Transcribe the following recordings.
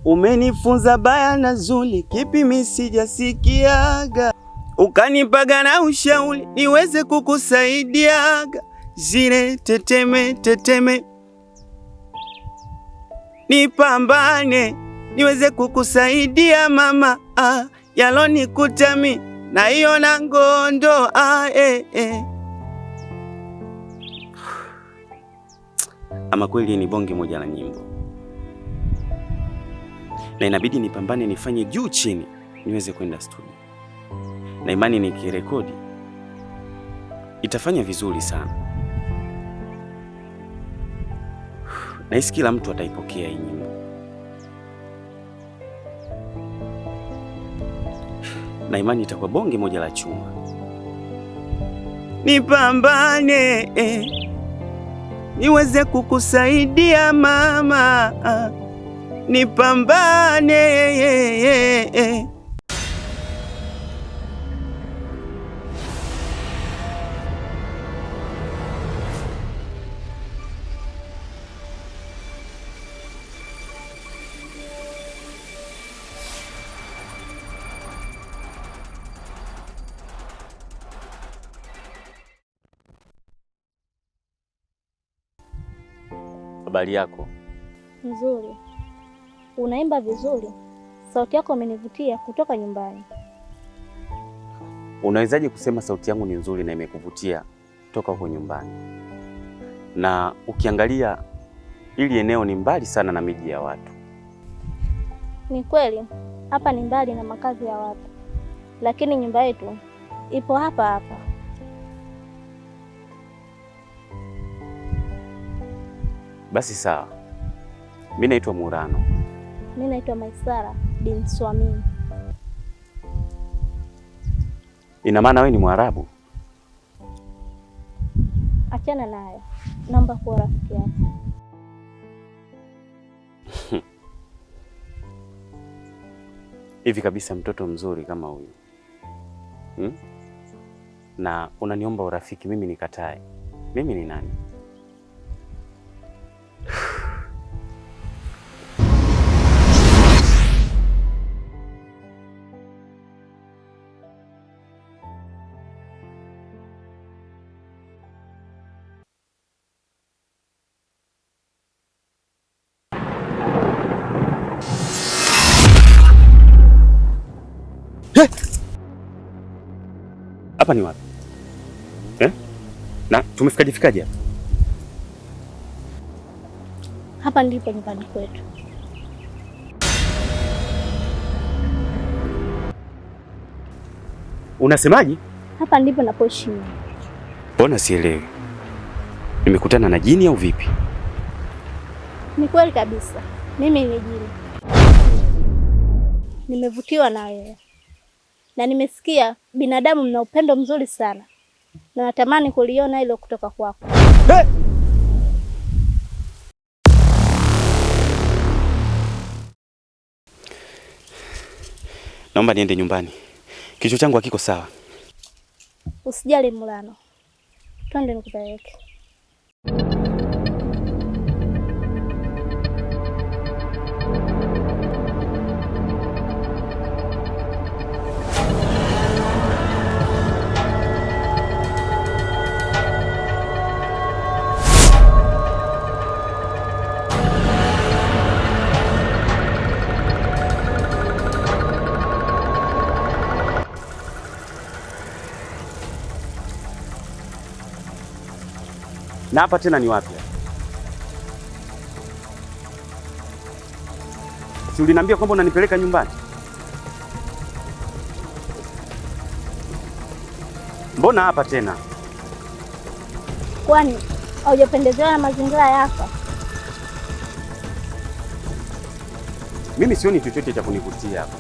Umenifunza baya na zuri, kipi mimi sijasikiaga. Ukanipaga na ushauri niweze kukusaidiaga. Zile teteme teteme, nipambane niweze kukusaidia mama. Ah, yalonikuta mi na hiyo na ngondo ah, eh, eh. Ama kweli ni bonge moja la nyimbo, na inabidi nipambane, nifanye juu chini niweze kwenda studio, na imani nikirekodi itafanya vizuri sana. Nahisi kila mtu ataipokea hii nyimbo, na imani itakuwa bonge moja la chuma. Nipambane eh, niweze kukusaidia mama, ah, nipambane eh, eh. Habari yako? Nzuri. Unaimba vizuri, sauti yako imenivutia kutoka nyumbani. Unawezaje kusema sauti yangu ni nzuri na imekuvutia toka huko nyumbani? Na ukiangalia hili eneo ni mbali sana na miji ya watu. Ni kweli hapa ni mbali na makazi ya watu, lakini nyumba yetu ipo hapa hapa. Basi sawa, mi naitwa Murano. Mi naitwa Maisara bin Swamini. Ina maana wewe ni Mwarabu? Achana nayo, naomba kuwa rafiki yako. Hivi kabisa, mtoto mzuri kama huyu hmm? Na unaniomba urafiki, mimi nikatae? Mimi ni nani? Hapa ni wapi eh? Na tumefikaje fikaje hapa? Hapa ndipo nyumbani kwetu. Unasemaje? Hapa ndipo napoishi mimi. Mbona sielewi? Nimekutana na jini au vipi? Ni kweli kabisa, mimi ni jini. Nimevutiwa na wewe na nimesikia binadamu mna upendo mzuri sana, na natamani kuliona hilo kutoka kwako. Hey! Naomba niende nyumbani, kichwa changu hakiko sawa. Usijali Mulano, twende nikupeleke. Na hapa tena ni wapi? Si uliniambia kwamba unanipeleka nyumbani? Mbona hapa tena? Kwani haujapendezewa na mazingira ya hapa? Mimi sioni chochote cha kunivutia hapa.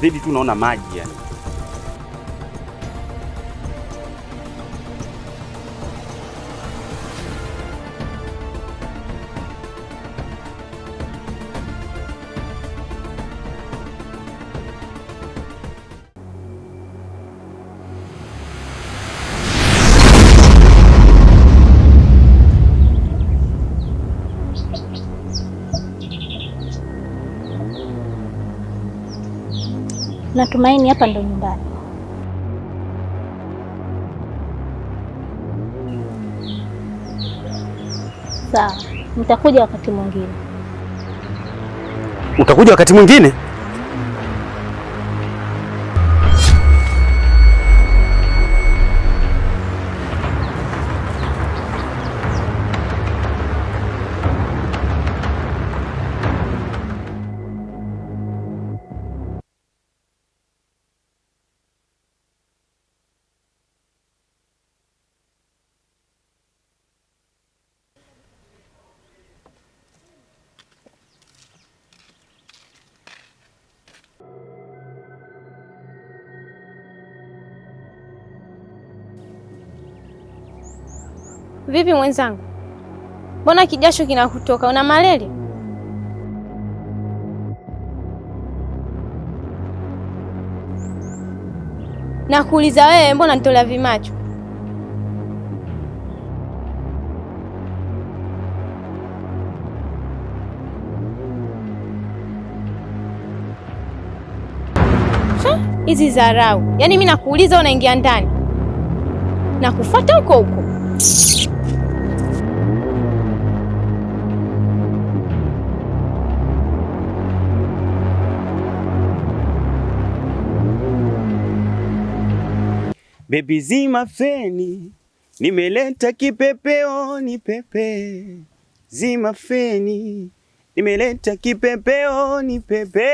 Zaidi tu naona maji yani. Natumaini hapa ndo nyumbani. Sawa, nitakuja wakati mwingine. Utakuja wakati mwingine? Vipi mwenzangu? Mbona kijasho kinakutoka? Una malaria? Nakuuliza wewe, mbona nitolea vimacho? Hizi dharau. Yaani mimi nakuuliza unaingia ndani. Nakufuata huko huko. Baby zima feni, nimeleta kipepeo ni pepe. Zima feni, nimeleta kipepeo ni pepe.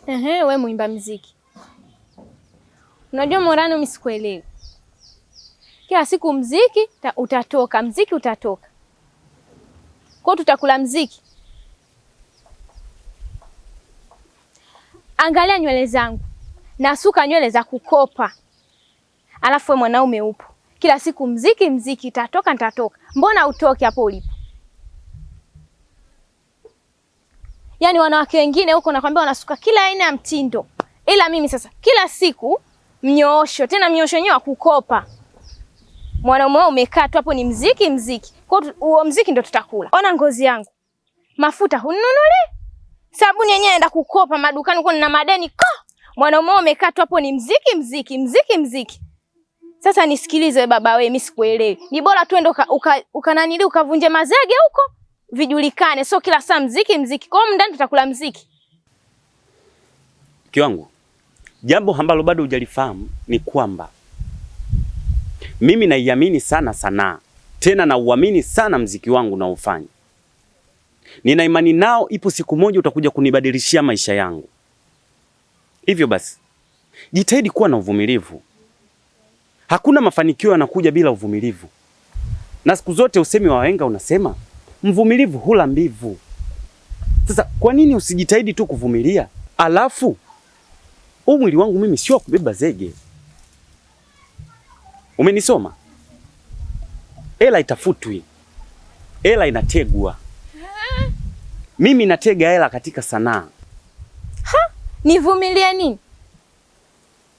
Ehe, we muimba mziki. Unajua Morano, mimi sikuelewi. Kila siku mziki utatoka, mziki utatoka. Kwa tutakula mziki. Angalia nywele zangu. Nasuka nywele za kukopa. Alafu we mwanaume upo. Kila siku mziki mziki itatoka nitatoka. Mbona utoke hapo ulipo? Yaani wanawake wengine huko nakwambia wanasuka kila aina ya mtindo. Ila mimi sasa kila siku mnyoosho, tena mnyoosho wenyewe wa kukopa. Mwanaume wewe umekaa tu hapo ni mziki mziki. Kwa hiyo huo mziki ndio tutakula. Ona ngozi yangu. Mafuta hununuli? Sabuni yenyewe naenda kukopa madukani huko nina madeni ko. Mwanaume wewe umekaa tu hapo ni mziki mziki mziki mziki. Sasa nisikilize baba wewe, mimi sikuelewi. Ni bora tu ende ukananili ukavunje mazege huko vijulikane, sio kila saa mziki mziki. Kwa hiyo ndani tutakula mziki. Mke wangu, jambo ambalo bado hujalifahamu ni kwamba mimi naiamini sana sanaa, tena nauamini sana mziki wangu naofanya. Nina imani nao, ipo siku moja utakuja kunibadilishia maisha yangu. Hivyo basi, jitahidi kuwa na uvumilivu. Hakuna mafanikio yanakuja bila uvumilivu. Na siku zote usemi wa wahenga unasema mvumilivu hula mbivu. Sasa kwa nini usijitahidi tu kuvumilia? Alafu huu mwili wangu mimi sio kubeba zege. Umenisoma? Ela itafutwi, ela inategwa. Mimi natega hela katika sanaa. Ha? Nivumilie nini?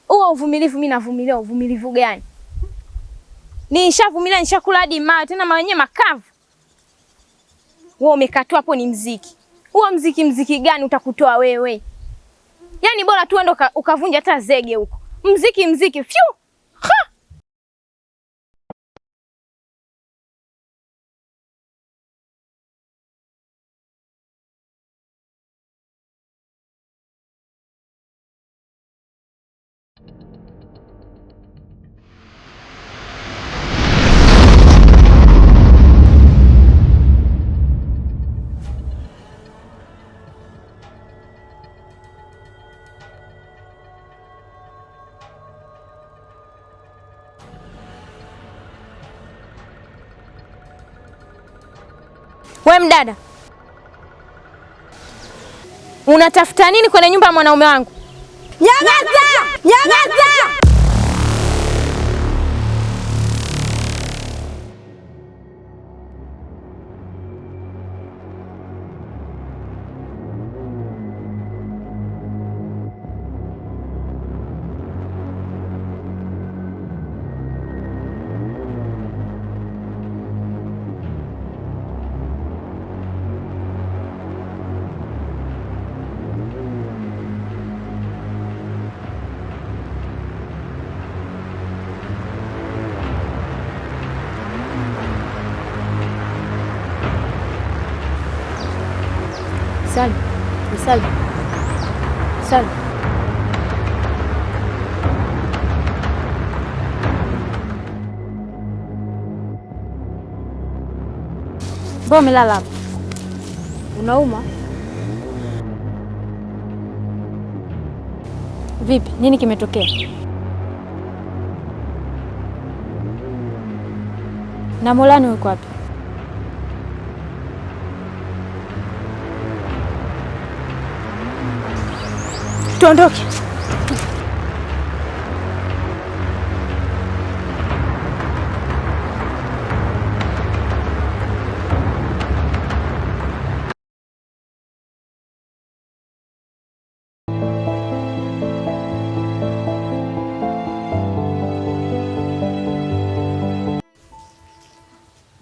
Huo uvumilivu mimi navumilia uvumilivu gani? Nishavumilia, nishakula hadi mawe, tena mawe yenyewe makavu. Wewe umekatua hapo ni mziki. Huo mziki mziki gani utakutoa wewe? Yaani bora tu uende ukavunja hata zege huko. Mziki mziki fyu. Ha! We mdada, unatafuta nini kwenye nyumba ya mwanaume wangu? Nyamaza! Nyamaza! Salma, Salma, Salma. Mbona umelala hapa? Unauma? Vipi? Nini kimetokea? Na Molani yuko wapi? Tuondoke.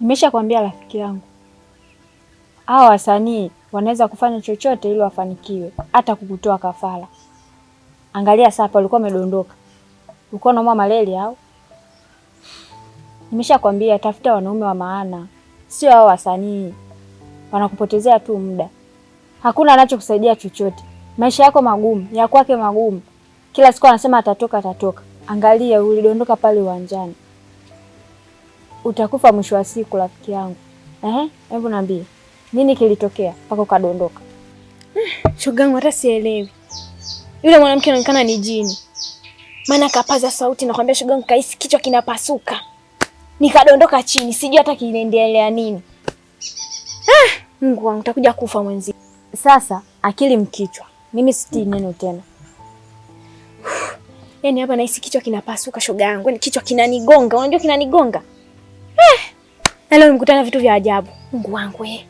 Nimeshakwambia rafiki yangu, hawa wasanii wanaweza kufanya chochote ili wafanikiwe, hata kukutoa kafara. Angalia sasa, ulikuwa umedondoka, ulikuwa unaumwa malaria au? Nimeshakwambia tafuta wanaume wa maana, sio hao wasanii. Wanakupotezea tu muda, hakuna anachokusaidia chochote. Maisha yako magumu, ya kwake magumu, kila siku anasema atatoka, atatoka. Angalia, ulidondoka pale uwanjani, utakufa mwisho wa siku rafiki yangu. Ehe, hebu niambie nini kilitokea mpaka ukadondoka? Shogangu hata sielewi. Yule mwanamke anaonekana ni jini. Maana kapaza sauti na kwambia shogangu kahisi kichwa kinapasuka. Nikadondoka chini, sijui hata kinaendelea nini. Mungu wangu, nitakuja kufa mwenzi. Sasa akili mkichwa. Mimi sitii neno tena. Yaani hapa nahisi kichwa kinapasuka shoga yangu. Yaani kichwa kinanigonga. Unajua kinanigonga? Na leo nimekutana vitu vya ajabu. Mungu wangu eh.